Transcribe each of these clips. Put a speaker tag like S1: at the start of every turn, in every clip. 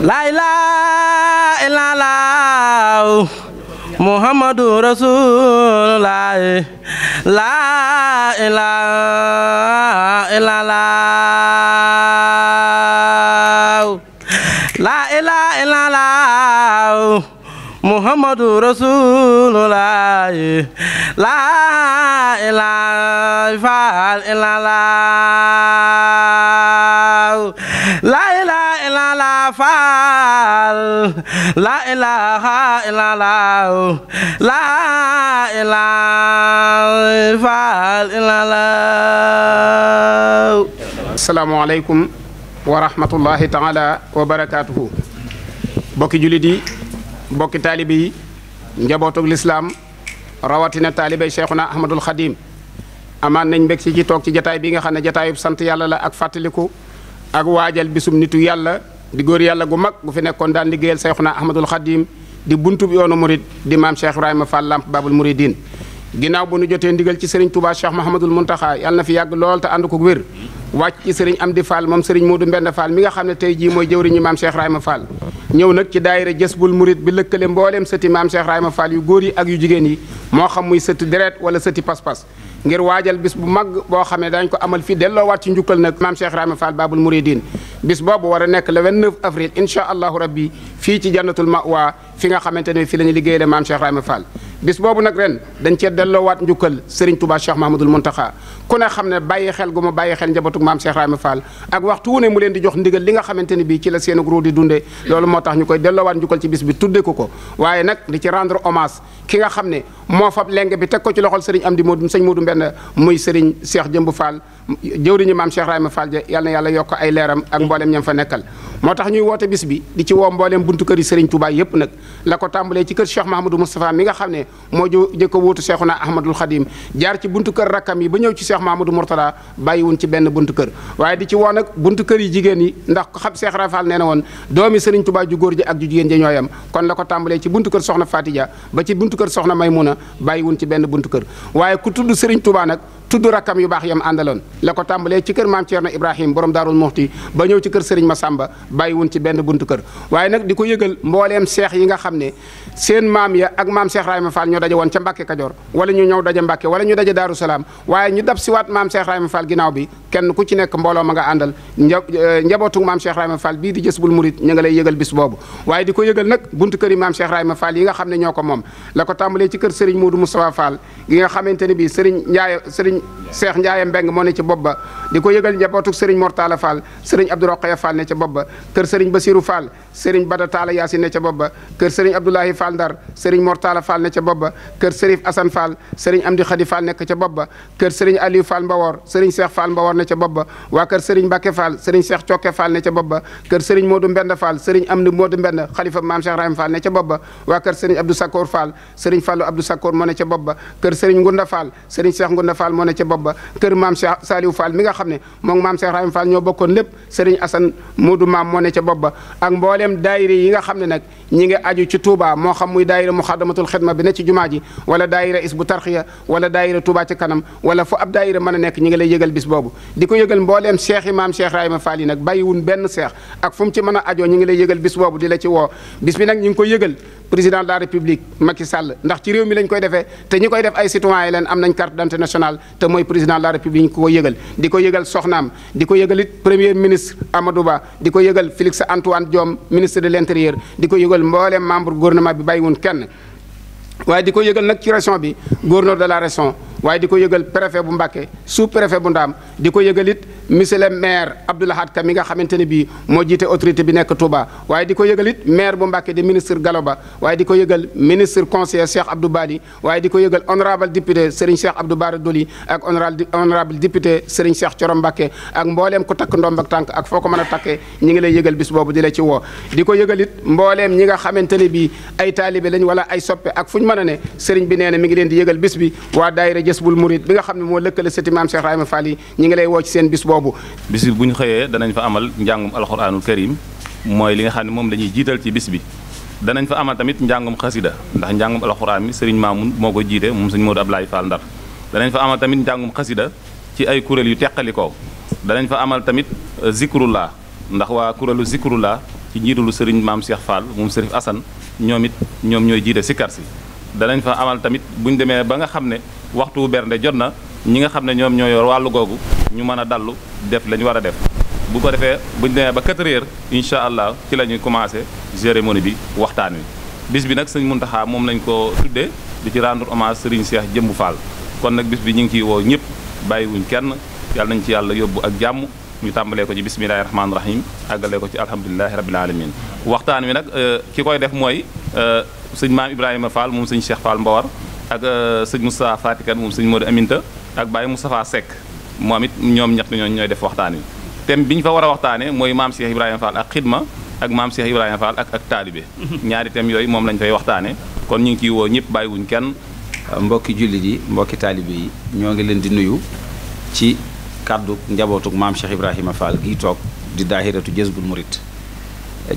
S1: La ilaha illallah Muhammadu Rasulullah. La ilaha illallah. La ilaha illallah Muhammadu Rasulullah. La ilaha illallah. La ilaha illallah Fall. La ilaha illallah. La ilaha Fall illallah.
S2: Assalamu alaikum wa rahmatullahi taala wa barakatuhu. Bokki julit yi, bokki taalibe yi, njabootug lislaam rawatina taalibey Cheikhuna Ahmadul Khadim amaan nañ mbég ci toog ci jataay bi nga xam ne jataayub sant yàlla la ak fàttaliku ak waajal bisum nitu yàlla di góor yàlla gu mag gu fi nekkoon daan liggéeyal Cheikhuna Ahmadul Khadim di buntub yoonu murid di maam Cheikh Ibrahima Fall Lamp Babul Mouridine. ginnaaw bu nu jotee ndigal ci Serigne Touba Cheikh Mahamadul Muntaxa yàlla na fi yàgg lool te ànd ko wér wàcc ci Serigne Amdi Fall moom Serigne Modou Mbend Fall mi nga xam ne tey jii mooy jëwriñu maam Cheikh Ibrahima Fall ñëw nag ci daayira Jazbul Murid bi lëkkale mbooleem sëti maam Cheikh Ibrahima Fall yu góor yi ak yu jigéen yi moo xam muy sëti deret wala sëti pas-pas ngir waajal bis bu mag boo xam ne dañ ko amal fii delloowaat ci njukkal nag maam Cheikh Ibrahima Fall Babul Mouridine. bis boobu war a nekk le 29 avril incha allahu rabbi fii ci jannatul mawa fi nga xamante ne fii la ñu liggéeyale maam Cheikh Ibrahima Fall. bis boobu nag ren dañ cee delloowaat njukkal Serigne Touba Cheikh Mahamadul Muntaxa ku ne xam ne bàyyi xel gu ma bàyyi xel njabootug maam Cheikh Ibrahima Fall ak waxtu wu ne mu leen di jox ndigal li nga xamante ne bii ci la seen groupe di dundee loolu moo tax ñu koy delloowaat njukkal ci bis bi tudde ko waaye nag di ci rendre hommage ki nga xam ne moo fab leng bi teg ko ci loxol Serigne Amdi Modou sëñ Modou Mbend muy Serigne Cheikh Jëmb Fall jëwriñu maam Cheikh Ibrahima Fall ja yàlla na yàlla yokk ay leeram ak mboolem ñam fa nekkal moo tax ñuy woote bis bi di ci woo mbooleem buntu kër yi Serigne Touba yépp nag la ko tàmbalee ci kër Cheikh Mahamadou Moustapha mi nga xam ne moo jëkk a wuutu Cheikhuna Ahmadul Khadim jaar ci buntu kër rakkam yi ba ñëw ci Cheikh Mahamadou Mourtada bàyyiwun ci benn buntu kër waaye di ci woo nag buntu kër yi jigéen yi ndax xam Cheikh Ibrahima Fall nee na woon doomi Serigne Touba ju góor ji ak ju jigéen ji ñooyam kon la ko tàmbalee ci buntu kër soxna Fatidia ba ci buntu kër soxna Maymuna bàyyiwun ci benn buntu kër waaye ku tudd Serigne Touba nag tudd rakkam yu baax yam àndaloon la ko tàmbalee ci kër maam Thierno Ibrahim borom Daarul Muxti ba ñëw ci kër Serigne Massamba bàyyiwun ci benn buntu kër waaye nag di ko yëgal mbooleem seex yi nga xam ne seen maam ya ak maam Cheikh Ibrahima Fall ñoo daje woon ca Mbàkke Kajoor wala ñu ñëw daje Mbàkke wala ñu daje Daaru Salaam waaye ñu dab siwaat maam Cheikh Ibrahima Fall ginnaaw bi kenn ku ci nekk mbooloo ma nga àndal njabootu maam Cheikh Ibrahima Fall bii di Jazbul Murid ñu nga lay yëgal bis boobu waaye di ko yëgal nag buntu kër yi maam Cheikh Ibrahima Fall yi nga xam ne ñoo ko moom la ko tàmbalee ci kër Serigne Modou Moustapha Fall gi nga xamante ne bii Serigne Cheikh Ndiaye Mbeng moo ne ci bopp ba di ko yëgal njabootu Serigne Mortala Fall Serigne Abdou Rokhaya Fall ne ca bopp ba kër Serigne Basirou Fall Serigne Bada Talla Yaasin ne ca bopp ba kër Serigne Abdoulahi Fall Ndar Serigne Mortala Fall ne ca bopp ba kër Serif Assane Fall Serigne Amdi Khadi Fall nekk ca bopp ba kër Serigne Aliou Fall Mbawor Serigne Cheikh Fall Mbawor ne ca bopp ba waa kër Serigne Mbacke Fall Serigne Cheikh Cokke Fall ne ca bopp ba kër Serigne Modou Mbend Fall Serigne Amdi Modou Mbend xalifa maam Cheikh Ibrahima Fall ne ca bopp ba waa kër Serigne Abdou Sakkoor Fall Serigne Fallou Abdou Sakkoor moo ne ca bopp ba kër Serigne Ngunda Fall Serigne Cheikh Ngunda Fall moo ne ca bopp ba kër maam Cheikh Saliou Fall mi nga xam ne moom maam Cheikh Ibrahima Fall ñoo bokkoon lépp Serigne Assane Modou maam moo ne ca bopp ba ak mbooleem daayira yi nga xam ne nag ñi ngi aju ci Touba moo xam muy daayira Muxaddamatul Xidma bi ne ci jumaa ji wala daayira Isbu Tarxiya wala daayira Touba ci kanam wala fu ab daayira mën a nekk ñi ngi lay yëgal bis boobu di ko yëgal mbooleem seex yi maam Cheikh Ibrahima Fall yi nag bàyyiwun benn seex ak fu mu ci mën a ajoo ñi ngi lay yëgal bis boobu di la ci woo bis bi nag ñi ngi koy yëgal président de la république Macky Sall ndax ci réew mi lañ koy defee te ñi koy def ay citoyen leen am nañ carte d'identité nationale te mooy président de la république ñu ko yëgal di ko yëgal soxnaam di ko yëgal it premier ministre Amadou Ba di ko yëgal Félix Antoine Diome ministre de l'intérieur di ko yëgal mbooleem membre gouvernement bi bàyyiwun kenn waaye di ko yëgal nag ci région bi gouverneur de la région waaye di ko yëgal préfet bu Mbacké sous préfet bu Ndaam di ko yëgal it monsieur le maire Abdoulahad Ka mi nga xamante ne bii moo jiite autorité bi nekk Touba waaye di ko yëgal it maire bu Mbacké di ministre Gallo Ba waaye di ko yëgal ministre conseiller Cheikh Abdou Bali waaye di ko yëgal honorable député Serigne Cheikh Abdou Bara Doli ak honorable député Serigne Cheikh Thioro Mbacké ak mbooleem ku takk ndomb ak tànk ak foo ko mën a takkee ñi ngi lay yëgal bis boobu di la ci woo di ko yëgal it mbooleem ñi nga xamante ne bii ay taalibe lañ wala ay soppe ak fu ñu mën a ne Serigne bi nee na mi ngi leen di yëgal bis bi waa daayira Jazbul Murid bi nga xam ne moo lëkkale sëti maam Cheikh Ibrahima Fall yi ñi ngi lay woo ci seen bis boobu
S3: bis bi bu ñu xëyee danañ fa amal njàngum alxuraanul karim mooy li nga xam ne moom la ñuy jiital ci bis bi danañ fa amal tamit njàngum xasida ndax njàngum alxuraan mi Serigne Mamoun moo ko jiite moom Serigne Modou Ablaye Fall Ndar danañ fa amal tamit njàngum xasida ci ay kuréel yu teqalikoo danañ fa amal tamit zikrullah ndax waa kuréelu zikrullah ci njiitalu sëriñ maam Cheikh Fall moom sërif Assane ñoom it ñoom ñooy jiite sikkar si danañ fa amal tamit bu ñu demee ba nga xam ne waxtu bernde jot na ñi nga xam ne ñoom ñoo yor wàllu googu ñu mën a dallu def la ñu war a def bu ko defee bu ñu demee ba 4 heures incha allah ci la ñuy commencé cérémonie bi waxtaan wi bis bi nag sëñ Muntaxa moom lañ ko tuddee di ci rendre hommage sëriñ Cheikh Jëmbu Fall kon nag bis bi ñu ngi ciy woo ñëpp bàyyiwuñ kenn yàlla nañ ci yàlla yóbbu ak jàmm ñu tàmbalee ko ci bismillahi rahmaani rahim àggalee ko ci alhamdulilahi rabbil alamin waxtaan wi nag ki koy def mooy sëñ maam Ibrahima Fall moom sëñ Cheikh Fall Mbawar ak sëñ Moustapha Fatikan moom sëñ Modou Aminta ak Baye Moustapha Seck moom it ñoom ñett ñooñu ñooy def waxtaan wi thème bi ñu fa war a waxtaanee mooy maam Cheikh Ibrahima Fall ak xidma ak maam Cheikh Ibrahima Fall ak taalibe ñaari thèmes yooyu moom lañ fay waxtaanee kon ñu ngi ciy woo ñëpp bàyyiwuñ kenn.
S4: mbokki jullit yi mbokki taalibe yi ñoo ngi leen di nuyu ci kàddu njabootuk maam Cheikh Ibrahima Fall gii toog di daahiratu Jazbul Murid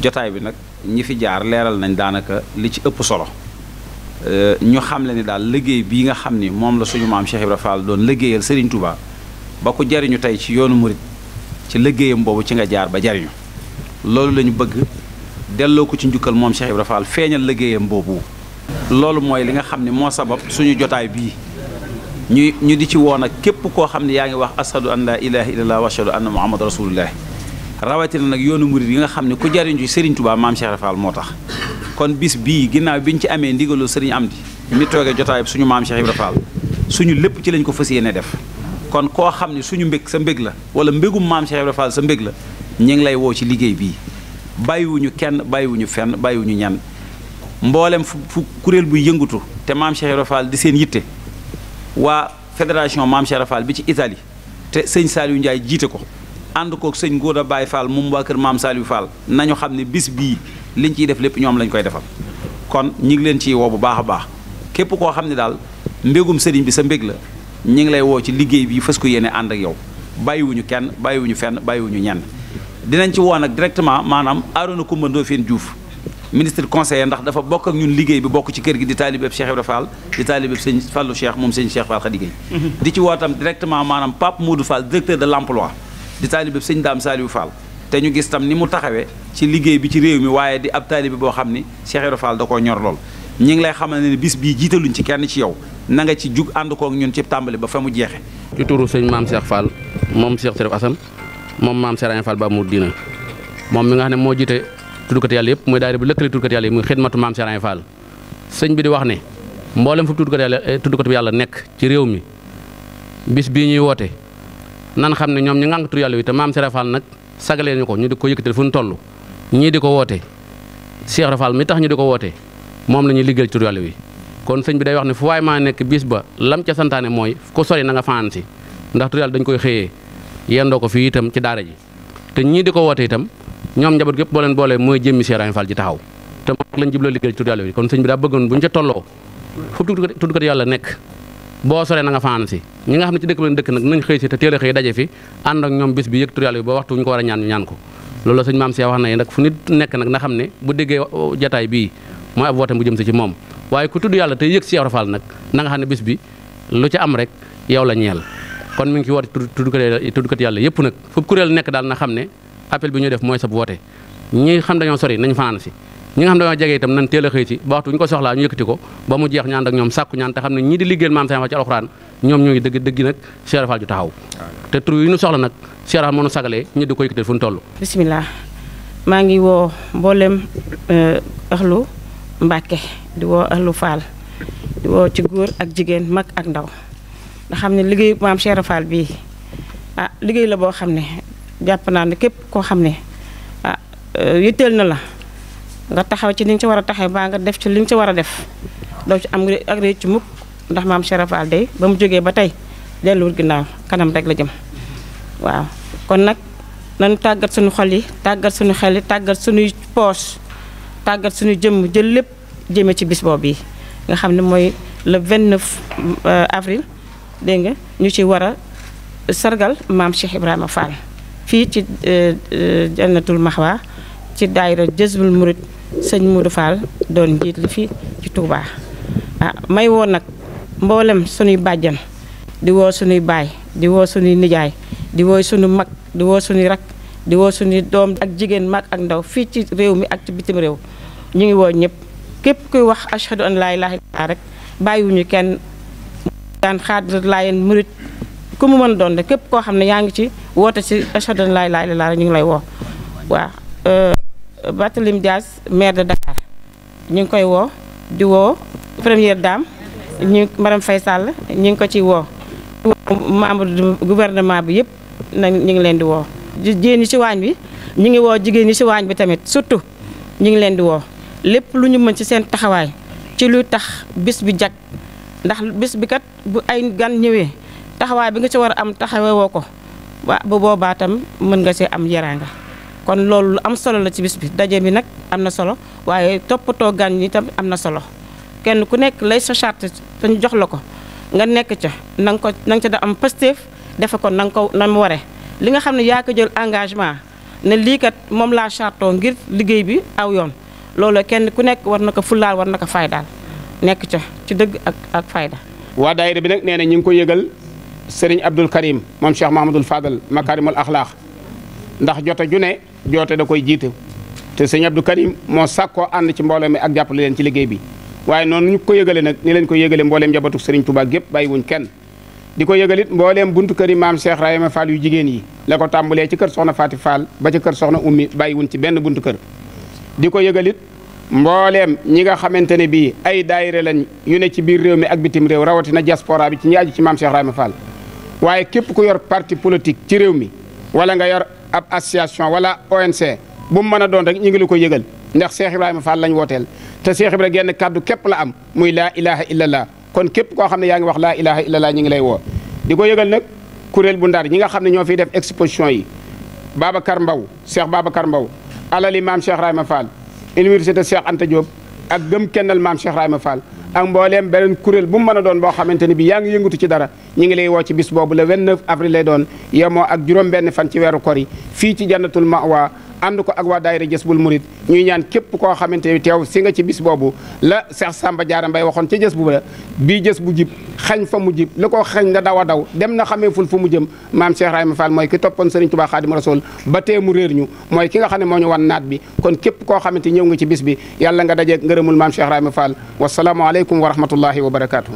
S4: jotaay bi nag ñi fi jaar leeral nañ daanaka li ci ëpp solo ñu xam le ni daal liggéey bii nga xam ni moom la suñu maam Cheikh Ibrahima Fall doon liggéeyal Serigne Touba ba ko jariñu tey ci yoonu murid ci liggéeyam boobu ci nga jaar ba jariñu loolu la ñu bëgg delloo ko ci njukkal moom Cheikh Ibrahima Fall feeñal liggéeyam boobu loolu mooy li nga xam ne moo sabab suñu jotaay bii ñu di ci woon ak képp koo xam ne yaa ngi wax ashadu an la ilaha illallah wa ashadu anna muhammad rasulullah rawatina nag yoonu murid yi nga xam ne ku jariñu ci Serigne Touba maam Cheikh Ibrahima Fall moo tax kon bis bii ginnaaw bi ñu ci amee ndigaloo Serigne Amdi mi toogee jotaay suñu maam Cheikh Ibrahima Fall suñu lépp ci lañ ko fas yéene def kon koo xam ne suñu mbég sa mbég la wala mbégum maam Cheikh Ibrahima Fall sa mbég la ñu ngi lay woo ci liggéey bii bàyyiwuñu kenn bàyyiwuñu fenn bàyyiwuñu ñan mboolem fu kuréel buy yëngutu te maam Cheikh Ibrahima Fall di seen yitte waa fédération maam Cheikh Ibrahima Fall bi ci Italie te sëñ Saliou Ndiaye jiite ko ànd koog sëñ Ngóoda Baye Fall moom waa kër maam Saliou Fall nañu xam ne bis bii liñ ciy def lépp ñoom lañ koy defal kon ñi ngi leen ciy woo bu baax a baax képp koo xam ne daal mbégum sëriñ bi sa mbég la ñi ngi lay woo ci liggéey bi fas ko yéene ànd ak yow bàyyiwuñu kenn bàyyiwuñu fenn bàyyiwuñu ñenn dinañ ci woo nag directement maanaam Arouna Coumba Ndoffène Diouf ministre conseiller ndax dafa bokk ak ñun liggéey bi bokk ci kër gi di taalibeb Cheikh Ibrahima Fall di taalibeb sëñ Fallou Cheikh moom sëñ Cheikh Fall Khady Gueye di ci woo tam directement maanaam Pape Modou Fall directeur de l'emploi di taalibeb sëñ Dame Saliou Fall te ñu gis tam ni mu taxawee ci liggéey bi ci réew mi waaye di ab taalibe boo xam ni Cheikh Ibrahima Fall da koo ñor lool ñi ngi lay xamal ne bis bii jiitaluñ ci kenn ci yow na nga ci jug ànd kook ñun ci tàmbali ba fa mu jeexe
S5: ci turu sëñ maam Cheikh Fall moom Cheikh Serif Assane moom maam Cheikh Ibrahima Fall ba mu diina moom mi nga xam ne moo jiite tuddkat yàlla yëpp mooy daayira bu lëkkale tuddkat yàlla yi muy xidmatu maam Cheikh Ibrahima Fall sëñ bi di wax ne mboolem fu tuddkat yàlla nekk ci réew mi bis bii ñuy woote nan xam ne ñoom ñu ngànk tur yàlla wi te maam Cheikh Ibrahima Fall nag sagalee ñu ko ñu di ko yëkkatal fu ñu toll ñii di ko woote Cheikh Ibrahima Fall mi tax ñu di ko woote moom la ñuy liggéeyal ci tur yàlla wi kon sëñ bi day wax ne fu waay maa nekk bis ba lam ca santaane mooy ko sori na nga fanaan si ndax tur yàlla dañ koy xëyee yendoo ko fii itam ci daara ji te ñii di ko woote itam ñoom njaboot gépp boo leen boolee mooy jëmmi Cheikh Ibrahima Fall ji taxaw te moom lañ jubloo liggéeyal ci tur yàlla wi kon sëñ bi daa bëggoon bu ñu ca tolloo fu tuddkat yàlla nekk boo soree na nga fanaan si ñi nga xam ne ci dëkk ba leen dëkk nag nañ xëy si te teel a xëy daje fi ànd ak ñoom bis bi yëg tur yàlla wi ba waxtu ñu ko war a ñaan ñu ñaan ko loolu la sëñ maam Cheikh wax na nag fu nit nekk nag na xam ne bu déggee jataay bii mooy ab woote bu jëm si ci moom waaye ku tudd yàlla te yëg Cheikh Ibrahima Fall nag na nga xam ne bis bi lu ca am rek yow la ñeel kon mi ngi ci woote tuddkat yàlla yëpp nag fu kuréel nekk daal na xam ne appel bi ñuy def mooy sab woote ñi xam dañoo sori nañ fanaan si ñi nga xam dañoo jege itam nañ teel a xëy si ba waxtu ñu ko soxlaa ñu yëkkati ko ba mu jeex ñaan ak ñoom sàkku ñaan te xam ne ñii di liggéeyal maam Cheikh Fall ci alxuraan ñoom ñooy dëgg nag Cheikh Ibrahima Fall ju taxaw te tur yi ñu soxla nag Cheikh Ibrahima moo ñu sagalee ñi di ko yëkkati fu ñu toll
S6: bismillah maa ngi woo mboolem axlu Mbàkke di woo axlu Fall di woo ci góor ak jigéen mag ak ndaw nga xam ne liggéey maam Cheikh Ibrahima Fall bii liggéey la boo xam ne jàpp naa ne képp koo xam ne yitteel na la nga taxaw ci li nga ci war a taxaw baa nga def ci li nga ci war a def doo ci am ak réccu mukk ndax maam Cheikh Ibrahima Fall day ba mu jógee ba tey delluwul ginnaaw kanam rek la jëm waaw kon nag nañu tàggat suñu xol yi tàggat suñu xel yi tàggat suñuy poos tàggat suñu jëmm jël lépp jëme ci bis boobu yi nga xam ne mooy le 29 avril dégg nga ñu ci war a sargal maam Cheikh Ibrahima Fall fii ci Jannatul Mahwa ci daayira Jazbul Murid sëñ Modou Fall doon njiit li fii ci Touba may woo nag mboolem suñuy bàjjan di woo suñuy baay di woo suñuy nijaay di woo suñu mag di woo suñuy rak di woo suñu doom ak jigéen mag ak ndaw fii ci réew mi ak ci bitim réew ñu ngi woo ñëpp képp kuy wax ashhadu an laa ilaaha illallaah rek bàyyiwuñu kenn daan xaadir laayeen murit ku mu mën doon de képp koo xam ne yaa ngi ci woote ci ashhadu an laa ilaaha illallaah ñu ngi lay woo. waaw Barthélémy Dias maire de Dakar ñu ngi koy woo di woo première dame ñu Marème Faye Sall ñu ngi ko ci woo membre du gouvernement bi yëpp na ñu ngi leen di woo. jigéen ñi ci waañ bi ñu ngi woo jigéen ñi ci waañ bi tamit surtout ñu ngi leen di woo lépp lu ñu mën ci seen taxawaay ci luy tax bis bi jag ndax bis bi kat bu ay gan ñëwee taxawaay bi nga ci war a am taxawee woo ko waa bu boobaa tam mën nga ci am yaraanga kon loolu lu am solo la ci bis bi daje bi nag am na solo waaye toppatoo gan ñi tam am na solo kenn ku nekk lay sa charte te ñu jox la ko nga nekk ca na nga ca da am pësteef defe ko na nga ko na mu waree li nga xam ne yaa ko jël engagement ne lii kat moom laa chartoo ngir liggéey bi aw yoon loolu kenn ku nekk war na ko fullaal war na ko faydaal nekk ca ci dëgg ak fayda.
S2: waa daayira bi nag nee na ñu ngi ko yëgal Serigne Abdoul Karim moom Cheikh Mahamadul Fadal Makarimul Akhlaq ndax jote ju ne joote da koy jiite te Serigne Abdoul Karim moo sàkkoo ànd ci mbooloo mi ak jàppale leen ci liggéey bi waaye noonu ñu ko yëgale nag ni leen ko yëgale mbooleem njabootu Serigne Touba gépp bàyyi wuñ kenn di ko yëgalit mbooleem buntu kër yi maam Cheikh Rahima Fall yu jigéen yi la ko tàmbalee ci kër soxna Faati Fall ba ci kër soxna Ummi bàyyi wuñ ci benn buntu kër di ko yëgalit mbooleem ñi nga xamante ne bii ay daayira lañ yu ne ci biir réew mi ak bitim réew rawatina diaspora bi ci ñi aju ci maam Cheikh Rahima Fall waaye képp ku yor parti politique ci réew mi wala nga yor ab association wala ONC bu mu mën a doon rek ñu ngi la ko yëgal ndax Cheikh Ibrahima Fall lañ wooteel te Cheikh Ibrahima genn kàddu képp la am muy laa ilaha illallah kon képp koo xam ne yaa ngi wax laa ilaha illallah ñu ngi lay woo di ko yëgal nag kuréel bu Ndar ñi nga xam ne ñoo fiy def exposition yi Babacar Mbaw Cheikh Babacar Mbaw alali maam Cheikh Rahima Fall université Cheikh Anta Diop ak gëm kennal maam Cheikh Rahima Fall ak mbooleem beneen kuréel bu mu mën a doon boo xamante ne bi yaa ngi yëngatu ci dara ñu ngi lay woo ci bis boobu le 29 avril lay doon yemoo ak juróom-benn fan ci weeru kor yi fii ci jannatul mawa ànd ko ak waa daayira Jazbul Murid ñuy ñaan képp koo xamante ne teew si nga ci bis boobu la Cheikh Samba Diarra Mbaye waxoon ca jës bu la bii jës bu jib xañ fa mu jib la ko xañ na daw a daw dem na xamee ful fu mu jëm maam Cheikh Rahima Fall mooy ki toppoon Serigne Touba Khadim Rasoul ba tee mu réer ñu mooy ki nga xam ne moo ñu wan naat bi kon képp koo xamante ñëw nga ci bis bi yàlla nga dajeeg ngërëmul maam Cheikh Rahima Fall wasalaamu aleykum wa rahmatullahi wa barakatuh